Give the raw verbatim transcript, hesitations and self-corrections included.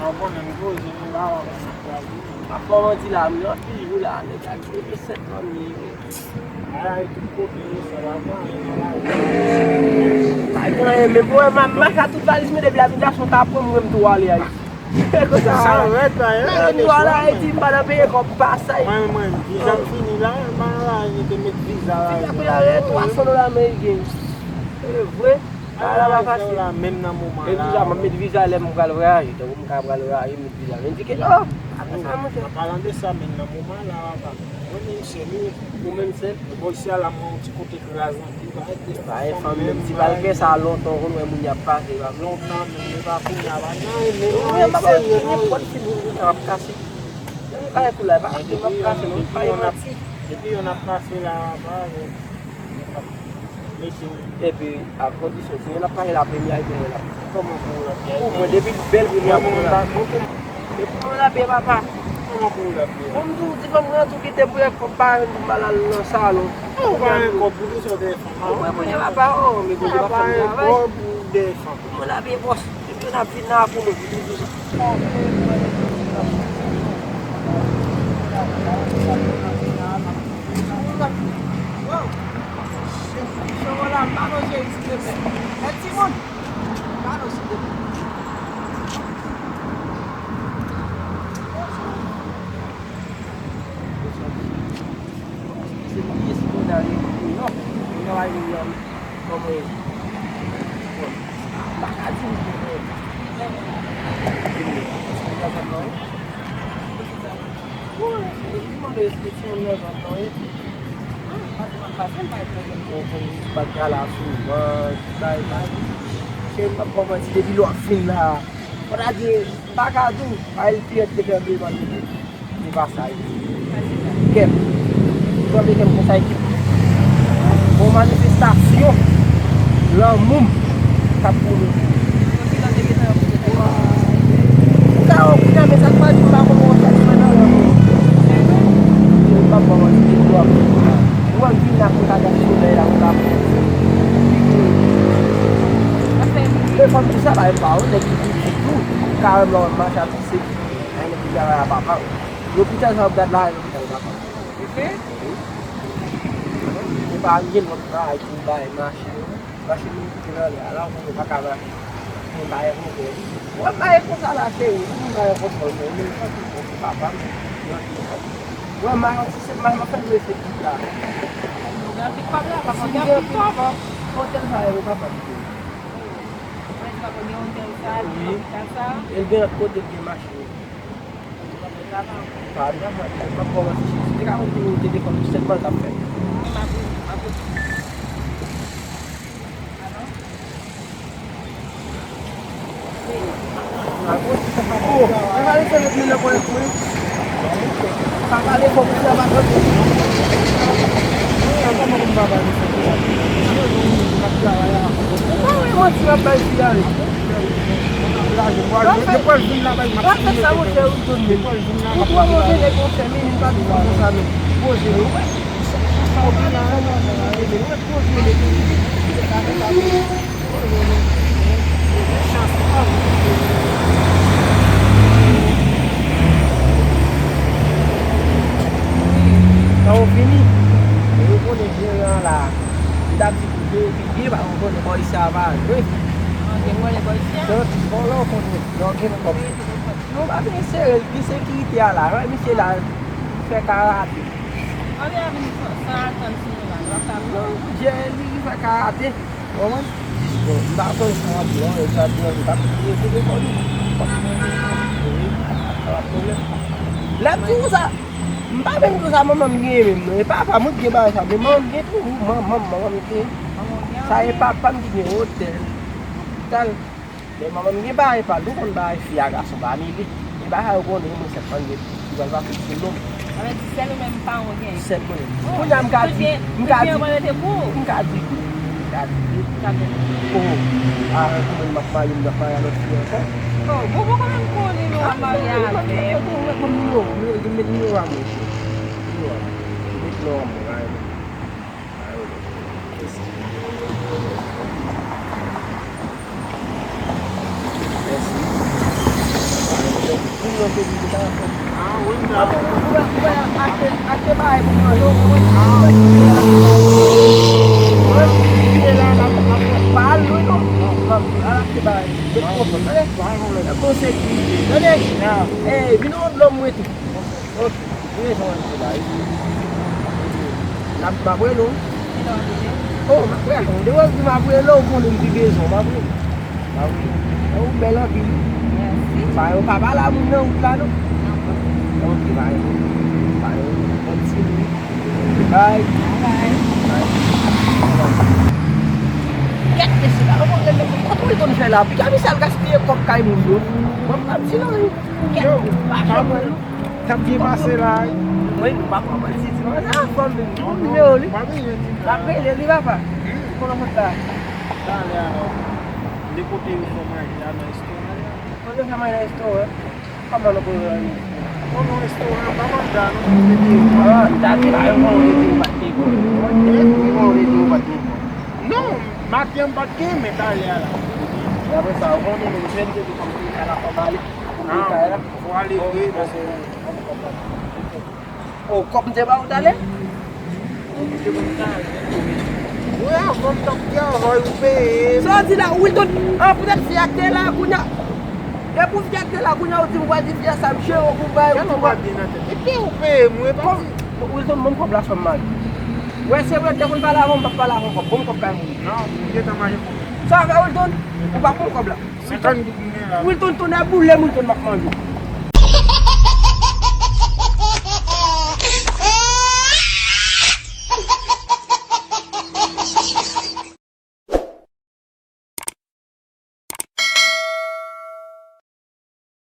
Ou konnen m poze, men ba w ap pale. M ap fè w manti la, m gen anpil jou la, nèg la di, "Epi sèt lanmye." Bagay tout kote yo, sa va pale nan lari. Ay, mwen, men mwen, m a, m a ka tout valiz mwen depi la vin gason ta pran mwen, m tou ale Ayiti. Konsa, sa rèd, bagay la, m tou ale Ayiti, m pa nan peye kòb pasay. Mwen, mwen, viza m fini la, m al la, mete met viza la. Viza kounye a, twa san dola ameriken. E vre? Ala pa fasil. Menm nan moman la. E deja, m ap met viza lè m pral vwayaje. Tankou m ka pral vwayaje, m met viza. Men di ke, oh, apa sa, monchè? An palan de sa, menm nan moman la, papa. Mwen menm sèl, wi. Ou menm sèl? Bò isi a la, mwen yon ti kote kraze anpil. Pa gen fanm menm, si pral fè sa lontan, ou konn wè moun y ap pase, pa. Lontan, menm, men pa kounye a, pa nan, men mwen serye, non. Nenpòt fi moun, m ap kase. Bagay kou la, pa koute m ap kase, non. Pa gen manti. Depi yon ap pase la, pa gen. Epi, a kondisyon, si yon ap pase la, premye a pou mwen la. Kòman pou w la? Pou mwen, depi bèl premye a pou mwen la. Depi mwen la, byen papa. Kòman pou w la? Bon, m tou, ti fanm gran tou kite pou lè kòb pa jwenn pou m al nan salon. Ou pa gen kòb, pou ki sa w te fè? Ou mwen konnen papa, oh, men kote pa fanm travay. Ou pa gen kòb, ou de fanm. Mwen la byen bòs. Epi n ap vin la pou nou. Depi lè w ap fin la, fò ta di, m pa ka di w, pa el pi rèd te fè devan nou. Li pa sa, wi. Kè m. Ou sanble kè m konsa, ekip. Yon manifestasyon lanmou m k ap pou nou. Ou ka wè, kounye a, men sa k pa di m pa konn wè sa k fè nan lanmou m. M p ap ba w manti, depi lè w ap vin la. Ou wè m vin la pou m ka gade solèy la, pou m ka pran yon ti. Men fò m di sa, pa yon pa yon nèg ki pitit tou. Ou ka wè m la, w ap mache ak yon seri de nèg ki travay a papa. Lopital sa w ap gad la, lopital papa. Wi. Epa m gen lòt bagay pou m bay machin yo. Machin mwen kite nan lè a la, ou konnen pa ka mache. Mwen pa gen pwoblèm. Wè m mache konsa la, cheri, m mache konsa, ou konnen, men sa tout bon pou papa m. Wè m mache yon ti sèl, m mache, m ap fè dwe se tout la. Ou gen anpil kòb la, papa, ou gen anpil kòb. Otèl sa yo, papa m te. Mwen di papa gen otèl sa, gen lopital sa. El gen lòt kote, l gen machin. Pa nan mwen, m ap kòmanse chèche. Te ka konn pou telefòn, sèlman l t ap fè. Oh, mwen pale fò, mwen nan kòlèk mwen. Pa pale fò, mwen nan pa tande. Kòman pou m pa pale fò? Ou pa wè manti m ap bay fi a, wi. Yo pral vin la, bay, m ap fè sa, monchè, ou jwenn li. Ou twò move nèg, monchè, men li pa di konsa, men. Poze, wi. Sa w vin la, wi, wi, wi, poze, wi. Chans pa. Sa w fini? Yo konnen jeran la. M t ap di pou veye pi byen, pa w konnen bò isi a pa jwe. Ok, m konnen bò isi a. Bon, lè w konnen, lè w gen kòb. Nou pa vin sere l, ki sekirite a la. Wè misye la, fè karate. Ann vin san atann sou nou la, nou pa ka pran. Non, jere li, li fè karate. Ou konprann? Bon, m pa konnen sa w ap di, non, e sa di, non, li pa konnen, se de kò li. Wi, pa pwoblèm. Lè m di w sa, m pa menm di w sa, manman m genyen menm, non. E papa m ki gen bagay sa, men manman m gen tou, wi, manman m, manman m gen. Sa e papa m ki gen otèl, lopital. Men manman m gen bagay pa l, ou konn bagay fi a gason pa mele. Men bagay ou konnen, mwen sèt mannyè ki pral pase sou non m. Sa vle di sèl ou menm paran w genyen? Sèl mwen menm. Kounye a m ka di, m ka di, m ka di, m ka di, oh, a, kòman m ap marye, m ap marye a lòt fi ankò. Oh, bon, bon, kòman m konnen nou ap marye avè m? Mwen konn nimewo, mwen met nimewo a mwen. Nimewo a mwen. Met non a mwen, a, mèsi. Mèsi. Achte bagay pou manje, ou konprann? Al achte bagay. Tande? Tande? Ey, vin yon dlo mwen tou. Ok. Vin yon dlo mwen tou. N ap, m ap rele w. Oh, m ap rele w. Depi w di m ap rele w, ou konnen m pi bezwen w, m ap rele w. Ou bèl anpil. Mèsi. Pa yo pa pale a moun nan wout la non. Ok, pa yo. Pa yo. Bon ti moun. Bye. Bye. Gèt mesye la. Kòman li konn fè la? Piga misye al gaspiye kòb kay moun yo. Mwen pa di nan yo. Gèt. Pa janm wè nou. T ap byen pase la wi. Mwen, nou pa pran manti, ti manzè a fò menm. Ou nimewo li. M ap rele, ti manzè. M ap rele li, papa. Ou konnen mwen la. Talè a, de kote yo fè manje a nan restoran an? Kote yo fè manje nan restoran? Kòman nou konnen nan restoran? Non, nan restoran, pa manda, non, m te di. Ah, m ta di la, yo konnen w te di ou pa t gen kòb. Yo konnen w te di ou pa t gen kòb. Non, maten an m pa t gen, men talè a la. E apre sa, ou konnen menm jwenn te di kòm te kay la, fò m ale. Pou m te kay la. Fò ale vre, paske. O, kòb m te ba ou talè? Wi, avan m t ap travay, ou peye m. Sa w di la, Wilton? An, poutèt fi a k te la, kounye a. Depi fi a k te la, kounye a, ou di m pral di fi a sa, m jere w pou bay, ou di m pral. Epi ou peye m, wi, pa di. Bon, Wilton, ban m kòb la, fè m mal. Wè, se vre, te konn pale avan, m p ap pale avan kòb. Ban m kòb kay mwen. Non, m gentan manje kòb. Sa w fè, Wilton? Ou p ap pran kòb la. Senkant goud m gen la. Wilton, tonnè boule m, Wilton, m ap manje.